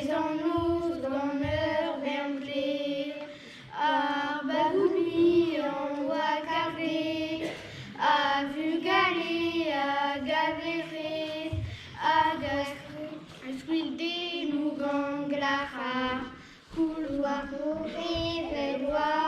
Kreiz an noz gant ur bern kler, ar bagoù bihan oa karget a vugale hag a verc'hed hag a skuilh gant glac'har, koulz war o evel war.